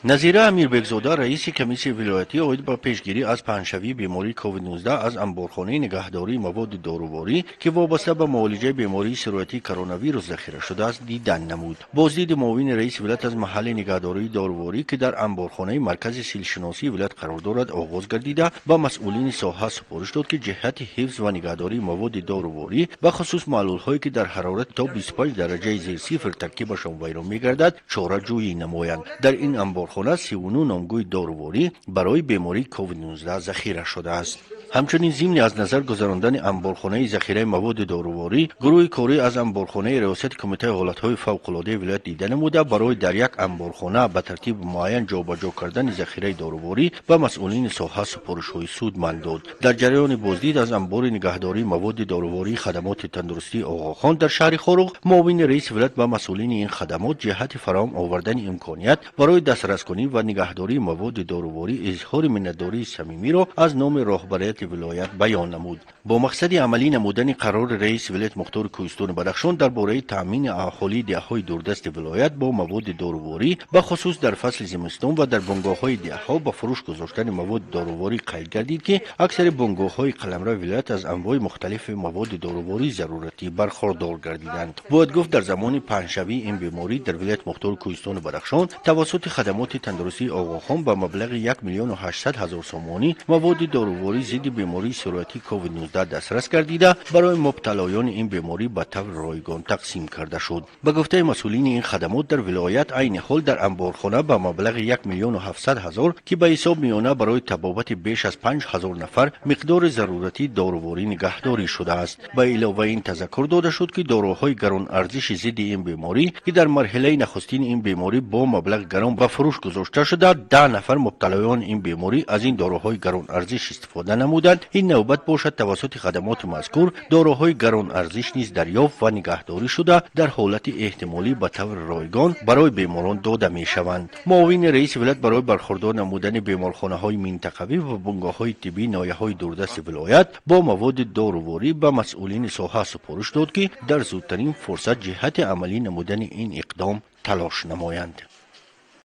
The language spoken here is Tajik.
Назира Амирбекзода, раиси комиссияи вилоятӣ оид ба пешгирӣ аз паҳншавии бемории COVID-19, аз анборхонаи нигаҳдории маводи доруворӣ, ки вобаста ба муолиҷаи бемории сироятии коронавирус захира шудааст, дидан намуд. Боздиди муовини раиси вилоят аз маҳалли нигаҳдории доруворӣ, ки дар анборхонаи маркази силшиносии вилоят қарор дорад, оғоз гардида, ба масъулини соҳа супориш дод, ки ҷиҳати ҳифз ва нигаҳдории маводи доруворӣ, бахусус маҳлулҳое, ки дар ҳарорати то 25 дараҷаи зери сифр таркибашон вайрон мегардад, чораҷӯӣ намоянд. Дар ин анборхона 39 номгӯи доруворӣ барои бемории COVID-19 захира шудааст. Ҳамчунин, зимни аз назар гузарондани анборхонаи захираи маводи доруворӣ, гурӯҳи корӣ аз анборхонаи риёсати Кумитаи ҳолатҳои фавқулодаи вилоят дида намуда, барои дар як анборхона ба тартиби муайян ҷобаҷо кардани захираи доруворӣ ба масъулини соҳа супоришҳои судманд дод. Дар ҷараёни боздид аз анбори нигаҳдории маводи дорувории хадамоти тандурустии Оғохон дар шаҳри Хоруғ, муовини раиси вилоят ба масъулини ин хадамот ҷиҳати фароҳам овардани имконият барои дастраскунӣ ва нигаҳдории маводи доруворӣ изҳори миннатдории самимиро аз номи роҳбарияти вилоят баён намуд. Бо мақсади амалӣ намудани қарори раиси вилояти мухтори Кӯҳистони Бадахшон дар бораи таъмини аҳолии деҳаҳои дурдасти вилоят бо маводи доруворӣ, бахусус дар фасли зимистон, ва дар бунгоҳҳои деҳаҳо ба фурӯш гузоштани маводи доруворӣ, қайд гардид, ки аксари бунгоҳҳои қаламрави вилоят аз анвои мухталифи маводи дорувории заруратӣ бархурдор гардиданд. Бояд гуфт, дар замони паҳншавии ин беморӣ дар вилояти мухтори Кӯҳистони Бадахшон тавассути хадамоти тандурустии Оғохон ба маблағи 1 800 000 сомонӣ маводи доруворӣ зидди бемории сироятии COVID-19 дастрас гардида, барои мубталоёни ин беморӣ ба таври ройгон тақсим карда шуд. Ба гуфтаи масъулини ин хадамот, дар вилоят айни ҳол дар анборхона ба маблағи 1 700 000, ки ба ҳисоб миёна барои табобати беш аз 5000 нафар, миқдори заруратии доруворӣ нигаҳдорӣ шудааст. Ба илова ин тазаккур дода шуд, ки доруҳои гаронарзиши зидди ин беморӣ, ки дар марҳилаи нахустини ин беморӣ бо маблағи гарон ба фурӯш гузошта шуда, 10 нафар мубталоёни ин беморӣ аз ин доруҳои гаронарзиш истифода намуданд. Ин навбат бошад, тавассути хадамоти мазкур доруҳои гаронарзиш низ дарёфт ва нигаҳдорӣ шуда, дар ҳолати эҳтимолӣ ба таври ройгон барои беморон дода мешаванд. Муовини раиси вилоят барои бархурдор намудани беморхонаҳои минтақавӣ ва бунгоҳҳои тиббии ноҳияҳои дурдасти вилоят бо маводи доруворӣ ба масъулини соҳа супориш дод, ки дар зудтарин фурсат ҷиҳати амалӣ намудани ин иқдом талош намоянд.